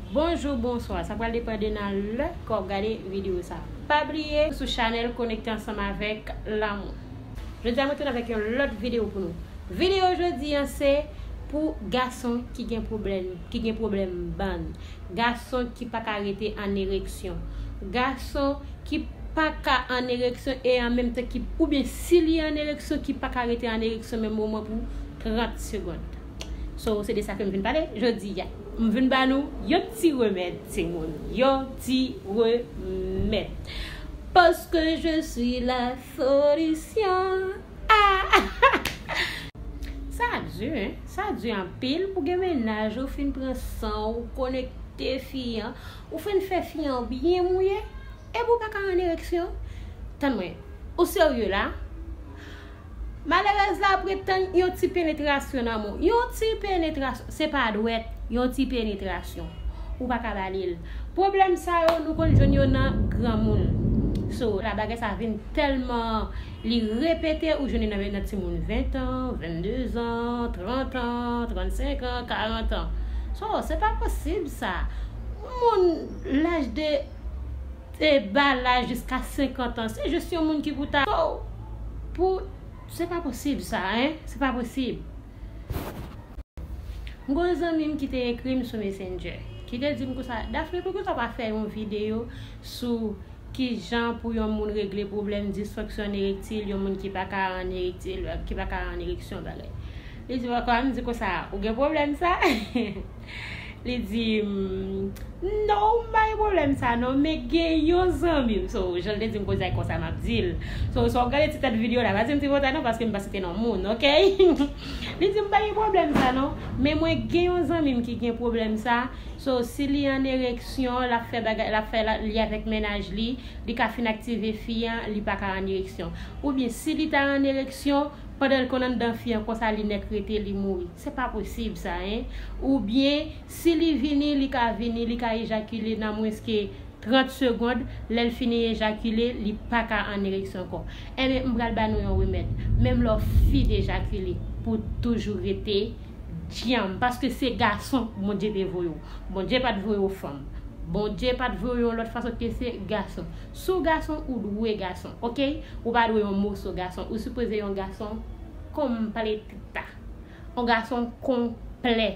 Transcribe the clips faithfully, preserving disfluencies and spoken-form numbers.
Bonjou, bonswa. Sa pral depann de nan lè ke w ap gade videyo sa. Pa bliye sou chanèl Konekte Ansanm avèk Lanmou. Jodi a mwen tounen avèk yon lòt videyo pou nou. Videyo jodi a se pou gason ki gen pwoblèm, ki gen pwoblèm bann. Gason ki pa ka rete an ereksyon. Gason ki pa ka an ereksyon e an menm tan ki, oubyen si li an ereksyon, ki pa ka rete an ereksyon menm moman pou trant segonn. So, se de sa ke m vin pale jodi a. M vin ba nou yon ti remèd, timoun. Yon ti remèd. Parce que je suis la solution. Ah! Sa di, hein? Sa di anpil pou gen mennaj ou fin pran san ou konekte fi an, ou fin fè fi an byen mouye, epi ou pa ka an ereksyon. Tann mwen, ou serye la? Malerèz la ap ret tann yon ti penetrasyon nan men w. Yon ti penetrasyon. Se pa dwèt, yon ti penetrasyon. Ou pa ka ba li l. Pwoblèm sa yo, nou konn jwenn yo nan granmoun. So, la bagay sa vin tèlman, li repete, ou jwenn li nan, nan timoun ven an, venndezan, trant an, trannsenk an, karant an. So, se pa posib sa. Moun laj de, de ba laj jiska senkant an, se jis yon moun ki pou ta. So, pou, se pa posib sa, hein? Se pa posib. M gon zanmi m ki te ekri m sou Messenger, ki te di m konsa, Daphne, poukisa w pa fè yon videyo sou kijan pou yon moun regle pwoblèm disfonksyon erektil, yon moun ki pa ka an erektil, ki pa ka an ereksyon, bagay. Li di m ankò, m di konsa, ou gen pwoblèm sa? Li di m, non, m pa gen pwoblèm sa non, men gen yon zanmi m. So, jan l te di m konsa, e konsa m ap di l. So, si w ap gade ti tèt videyo la, pa di m tripotay non, paske m pa site non moun, oke? Li di m pa gen pwoblèm sa non, men mwen gen yon zanmi m ki gen pwoblèm sa. So, si li an ereksyon, l ap fè bagay, l ap fè la, li avèk mennaj li, li ka fin aktive fi an, li pa ka an ereksyon. Oubyen si li ta an ereksyon, pandan l konn anndan fi an konsa, li nèk rete, li mouri. Se pa posib sa, hein. Oubyen si li vini, li ka vini, li ka ejakile nan mwens ke trant segonn, lè l fini ejakile, li pa ka an ereksyon ankò. Enben, m pral ba nou yon remèd. Menm lè w fin ejakile, pou toujou rete djanm, paske se gason Bondye te voye w. Bondye pa t voye w fanm. Bondye pa t voye w yon lòt fason ke se gason. Si w gason, ou dwe gason, oke? Ou pa dwe yon moso gason. Ou sipoze yon gason konpletita. Yon gason konplè.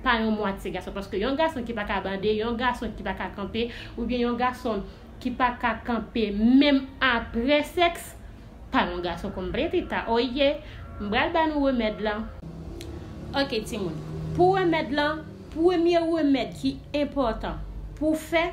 Pa yon mwatye gason. Paske yon gason ki pa ka bande, yon gason ki pa ka kanpe, oubyen yon gason ki pa ka kanpe menm apre sèks, pa yon gason konpletita. Oye, m pral ba nou remèd lan. Oke, timoun. Pou remèd lan, premye remèd ki enpòtan pou fè,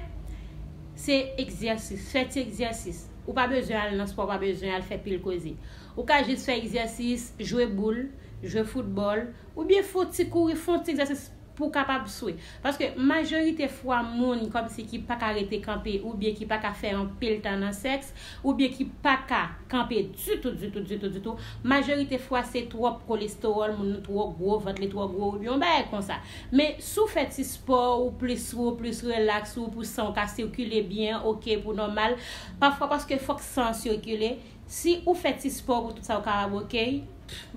se egzèsis. Fè ti egzèsis. Ou pa bezwen al nan spò, ou pa bezwen al fè pil koze. Ou ka jis fè egzèsis, jwe boul, jwe foutbòl, oubyen fè yon ti kouri, fè yon ti egzèsis pou w kapab swe. Paske majorite fwa moun kòmsi ki pa ka rete kanpe oubyen ki pa ka fè anpil tan nan sèks oubyen ki pa ka kanpe ditou, ditou, ditou, ditou, majorite fwa se twòp kolestewòl, moun nan twò gwo, vant li twò gwo oubyen yon bagay konsa. Men si w fè ti spò, ou plis swe, ou plis relaks, ou pou san w ka sikile byen, oke, pou nòmal. Pafwa paske fòk san an sikile, si ou fè ti spò pou tout sa ou kapab oke,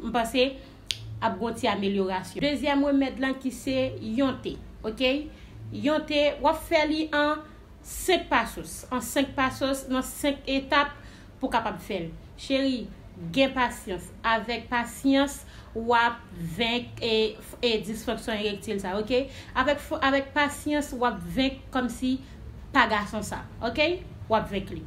m panse ap gon ti amelyorasyon. Dezyèm remèd lan ki se yon te, oke? Yon te, w ap fè li an senk pasos. An senk pasos, nan senk etap pou kapab fè l. Cheri, gen pasyans. Avèk pasyans, w ap venk e, e disfonksyon erektil sa, oke? Avèk, avèk pasyans, w ap venk kòmsi pa gason sa, oke? W ap venk li.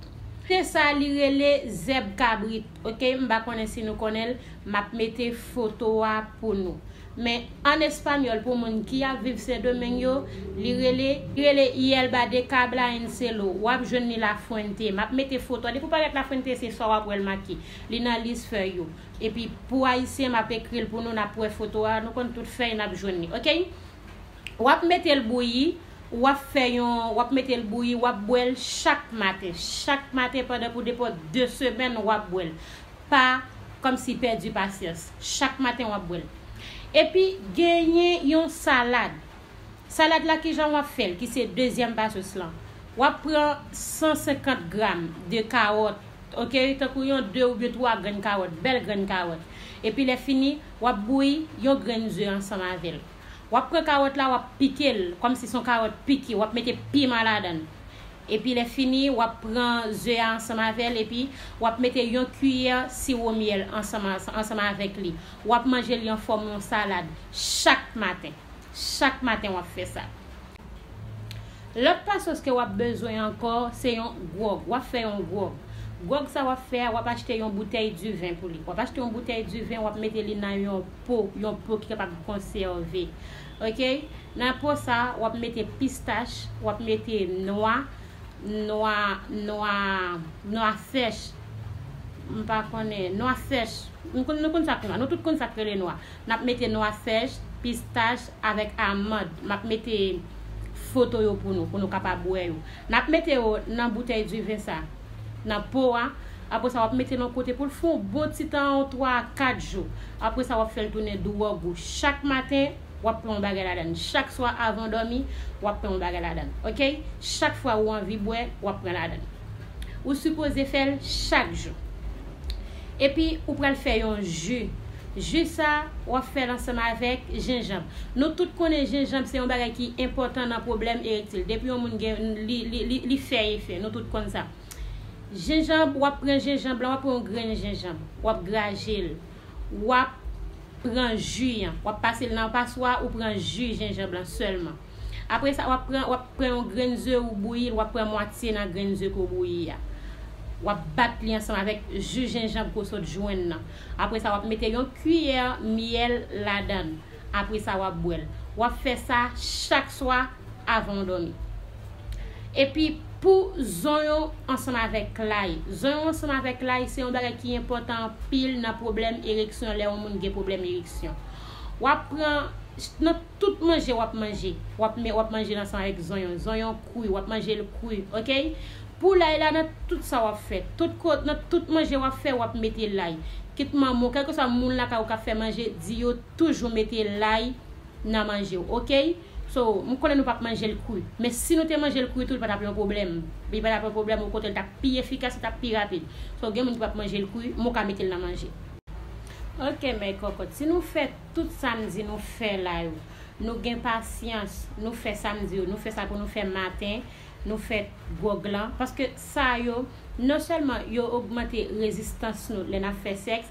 Te sa, li rele zèb kabrit, oke? M pa konnen si nou konnen l, m ap mete foto a pou nou. Men an espanyòl, pou moun ki ap viv Sendomeng yo, li rele, li rele hierba de cabra en celo. W ap jwenn li La Fuente. M ap mete foto a. Depi w parèt La Fuente, se swa w ap wè l make. Li nan lis fèy yo. Epi pou ayisyen, m ap ekri l pou nou, n ap wè foto a. Nou konn tout fèy, n ap jwenn li. Oke? W ap mete l bouyi, w ap fè yon, w ap mete l bouyi, w ap bwè l chak maten. Chak maten pandan pou depi de semèn, w ap bwè l. Pa kòmsi pèdi pasyans. Chak maten, w ap bwè l. Epi, genyen yon salad. Salad la, kijan w ap fè l, ki se dezyèm pasos lan? W ap pran san senkant gram de kawòt, oke, tankou yon de oubyen twa grenn kawòt, bèl grenn kawòt. Epi lè fini, w ap bouyi yon grenn ze ansanm avè l. W ap pran kawòt la, w ap pike l, kòmsi se yon kawòt pike, w ap mete piman ladan l. Epi lè fini, w ap pran ze a ansanm avè l, epi w ap mete yon kiyè siwo myèl ansanm, ansanm avèk li. W ap manje li an fòm yon salad chak maten. Chak maten w ap fè sa. Lòt pa sos ke w ap bezwen ankò, se yon gwòg. W ap fè yon gwòg. Gwòg sa w ap fè a, w ap achte yon boutèy diven pou li. W ap achte yon boutèy diven, w ap mete li nan yon po, yon po ki kapab konsève. Oke? Nan po sa, w ap mete pistach, w ap mete nwa, nwa, nwa, nwa sèch. M pa konnen. Nwa sèch. Nou konn, nou konn sa k nwa. Nou tout konn sa k rele nwa. N ap mete nwa sèch, pistach avèk amann. M ap mete foto yo pou nou, pou nou kapab wè yo. N ap mete yo nan boutèy diven sa, nan po a. Apre sa, w ap mete l yon kote pou l fè yon bon ti tan, yon twa a kat jou. Apre sa, w ap fè l tounen dwòg ou. Chak maten, w ap pran yon bagay ladan l. Chak swa, avan w dòmi, w ap pran yon bagay ladan l. Oke? Chak fwa ou anvi bwè, w ap pran ladan l. Ou sipoze fè l chak jou. Epi, ou pral fè yon ji. Ji sa, w ap fè l ansanm avèk jenjanm. Nou tout konnen jenjanm se yon bagay ki enpòtan nan pwoblèm erektil. Depi yon moun gen, li, li, li, li fè efè, nou tout konn sa. Jenjanm, w ap pran jenjanm lan, w ap pran yon grenn jenjanm, w ap graje l, w ap pran ji an, w ap pase l nan paswa, ou pran ji jenjanm lan sèlman. Apre sa, w ap pran, w ap pran yon grenn ze ou bouyi l, w ap pran mwatye nan grenn ze ke w bouyi a. W ap bat li ansanm avèk ji jenjanm ke w sot jwenn nan. Apre sa, w ap mete yon kiyè myèl ladan l. Apre sa, w ap bwè l. W ap fè sa chak swa avan w dòmi. Epi, pou zonyon ansanm avèk lay. Zonyon ansanm avèk lay, se yon bagay ki enpòtan anpil nan pwoblèm ereksyon, lè yon moun gen pwoblèm ereksyon. W ap pran, nan tout manje w ap manje, w ap, w ap manje l ansanm avèk zonyon. Zonyon kri, w ap manje l kri, oke? Pou lay la, nan tout sa w ap fè, tout ko-, nan tout manje w ap fè, w ap mete lay. Kit manman w, kèlkeswa moun lakay ou k ap fè manje, di yo toujou mete lay nan manje w, oke? So, m konnen nou p ap manje l kri. Men si nou te manje l kri tou, li pa t ap yon pwoblèm. Li pa t ap yon pwoblèm, okontrè, li t ap pi efikas, li t ap pi rapid. So, gen moun ki p ap manje l kri, men w ka mete l nan manje. Oke, men kòkòt, si nou fè tout sa m di nou fè la yo, nou gen pasyans, nou fè sa m di yo, nou fè sa pou nou fè maten, nou fè gwòg lan. Paske sa yo, non sèlman yo ogmante rezistans nou lè n ap fè sèks,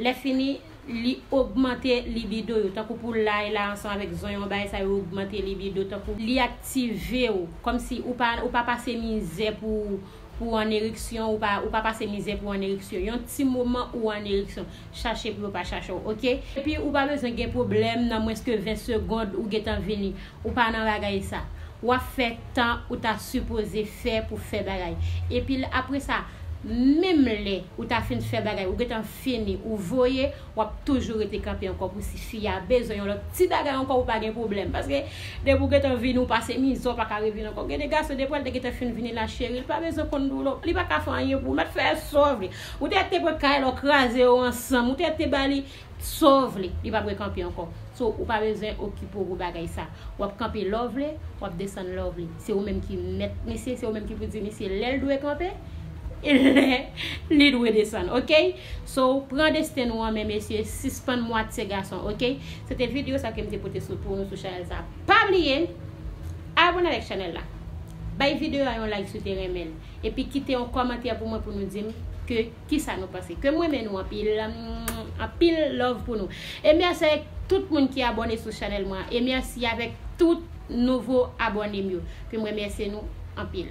lè fini, li ogmante libido yo. Tankou pou lay la, ansanm avèk zonyon, bagay sa yo ogmante libido, tankou li aktive w, kòmsi ou pa, ou pa pase mizè pou, pou w an ereksyon, ou pa, ou pa pase mizè pou w an ereksyon. Yon ti moman ou an ereksyon, chache pou yo pa chache w, oke? Epi ou pa bezwen gen pwoblèm nan mwens ke ven segond ou gentan vini. Ou pa nan bagay sa. W ap fè tan ou ta sipoze fè pou fè bagay. Epi l-, apre sa, menm lè ou ta fin fè bagay, ou gentan fini, ou voye, w ap toujou rete kanpe ankò pou si fi a bezwen yon lòt ti bagay ankò, ou pa gen pwoblèm. Paske depi w gentan vini, ou pase mizè, w pa ka revin ankò. Gen de gason, depi w al te gentan fin vini la, cheri, li pa bezwen konn doulè w. Li pa ka fè anyen pou ou. Mèt fè sa w vle. Ou te te pran kay la, w kraze yo ansanm. Ou te te ba li sa w vle, li p ap rekanpe ankò. So, ou pa bezwen okipe w pou bagay sa. W ap kanpe lè w vle, w ap desann lè w vle. Se ou menm ki mèt misye, se ou menm ki pou di misye lè l dwe kanpe, e lè li dwe desann, oke? So, pran desten nou an men, mesye, sispann mwatye gason, oke? Se te videyo sa ke m te pote sou, pou nou sou chanèl sa. Pa bliye abòne avèk chanèl la. Bay videyo a yon like si w te renmen l. Epi kite yon kòmantè pou mwen pou nou di m ke kisa nou panse. Ke m renmen nou anpil, mm, anpil love pou nou. E mèsi avèk tout moun ki abòne sou chanèl mwen an. E mèsi avèk tout nouvo abòne m yo. Ke m remèsye nou anpil.